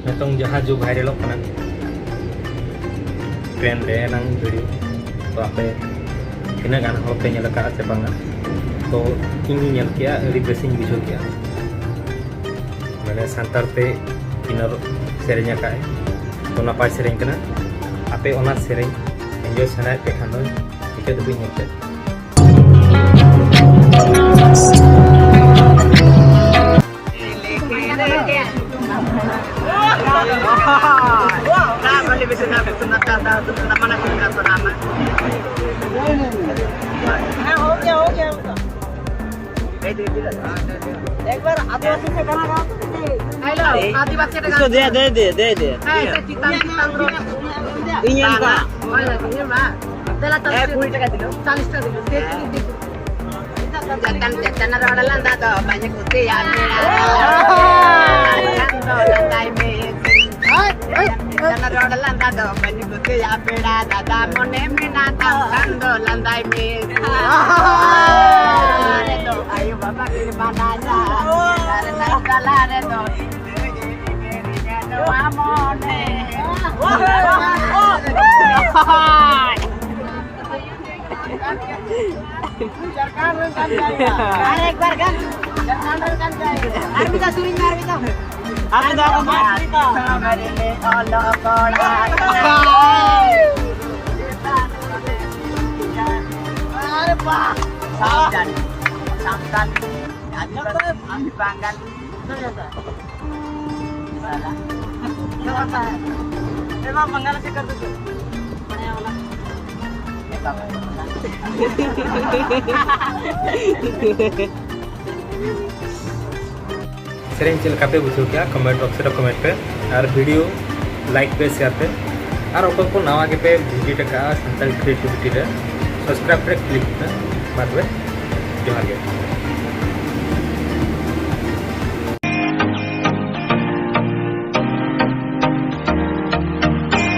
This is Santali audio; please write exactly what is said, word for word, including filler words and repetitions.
ᱱᱤᱛᱚᱝ ᱡᱟᱦᱟᱸ ᱡᱩᱜᱽ ᱵᱷᱟᱭᱨᱟᱞᱚᱜ ᱠᱟᱱᱟ, ᱴᱨᱮᱱ ᱨᱮ ᱮᱱᱟᱝ ᱵᱷᱤᱰᱤᱭᱳ, ᱛᱚ ᱟᱯᱮ ᱛᱤᱱᱟᱹᱜ ᱜᱟᱱ ᱦᱚᱲ ᱯᱮ ᱧᱮᱞ ᱟᱠᱟᱫᱼᱟ ᱥᱮ ᱵᱟᱝᱟ? ᱛᱚ ᱤᱧ ᱧᱮᱞ ᱠᱮᱜᱼᱟ, ᱟᱹᱰᱤ ᱵᱮᱥᱤᱧ ᱵᱩᱡᱷᱟᱹᱣ ᱠᱮᱜᱼᱟ᱾ ᱢᱟᱱᱮ ᱥᱟᱱᱛᱟᱲ ᱛᱮ ᱠᱤᱱᱚᱨ ᱥᱮᱨᱮᱧ ᱟᱠᱟᱫᱼᱟᱭ, ᱛᱚ ᱱᱟᱯᱟᱭ ᱥᱮᱨᱮᱧ ᱠᱟᱱᱟ᱾ ᱟᱯᱮ ᱚᱱᱟ ᱥᱮᱨᱮᱧ ᱮᱱᱡᱚᱭ ᱥᱟᱱᱟᱭᱮᱫ ᱯᱮ ᱠᱷᱟᱱ ᱫᱚ ᱢᱩᱪᱟᱹᱫ ᱫᱷᱟᱹᱵᱤᱡ ᱧᱮᱞ ᱯᱮ᱾ एक बार आदिवासी से गाना गाओ तो। हेलो, आदिवासी से गाना। इसको दे, दे दे, दे दे। हाँ, ऐसे चिता, चिता करो। इंजन का। हाँ, ये बात। चला, ए, चालीस। बीस टका दिलो। चालीस टका दिलो। दे, दे, दे। जतन, जतन रोड लंदा दो, बजे कुतिया मेरा। लंदो लंदाई में। जतन रोड लंदा दो, बजे कुतिया मेरा। दादा मोने में ना था, लंदो लंदाई में। अरे तो आयो बाबा के माना जा। अरे ना चला रे तो। ᱟᱨ ᱮᱠᱵᱟᱨ ᱜᱟᱱ᱾ ᱟᱨ ᱢᱤᱫ ᱫᱷᱟᱣ ᱥᱮᱨᱮᱧ ᱢᱮ, ᱟᱨ ᱢᱤᱫ ᱫᱷᱟᱣ᱾ ᱟᱨ ᱢᱤᱫ ᱫᱷᱟᱣ ᱵᱚᱱ ᱚᱞᱚᱜ ᱯᱟᱲᱦᱟᱜ᱾ ᱟᱨᱮ ᱵᱟᱦ᱾ ᱥᱟᱱᱛᱟᱲ, ᱥᱟᱱᱛᱟᱲ, ᱟᱹᱫᱤᱵᱟᱹᱥᱤ, ᱵᱟᱝᱜᱟᱞᱤ᱾ क्या होता है? ए बाप, बंगाल से कर दो तो। बढ़िया वाला। ᱥᱮᱨᱮᱧ ᱪᱮᱫ ᱞᱮᱠᱟ ᱯᱮ ᱵᱩᱡᱷᱟᱹᱣ ᱠᱮᱜᱼᱟ, ᱠᱚᱢᱮᱱᱴ ᱵᱚᱠᱥ ᱨᱮ ᱠᱚᱢᱮᱱᱴ ᱯᱮ, ᱟᱨ ᱵᱷᱤᱰᱤᱭᱳ ᱞᱟᱭᱤᱠ ᱯᱮ, ᱥᱮᱭᱟᱨ ᱯᱮ, ᱟᱨ ᱚᱠᱚᱭ ᱠᱚ ᱱᱟᱣᱟ ᱜᱮᱯᱮ ᱵᱷᱤᱡᱤᱴ ᱟᱠᱟᱜᱼᱟ ᱥᱟᱱᱛᱟᱲᱤ ᱠᱨᱤᱭᱮᱴᱤᱵᱷᱤᱴᱤ ᱨᱮ, ᱥᱟᱵᱥᱠᱨᱟᱭᱤᱵ ᱨᱮ ᱠᱞᱤᱠ ᱯᱮ᱾ ᱢᱟ ᱛᱚᱵᱮ, ᱡᱚᱦᱟᱨ ᱜᱮ᱾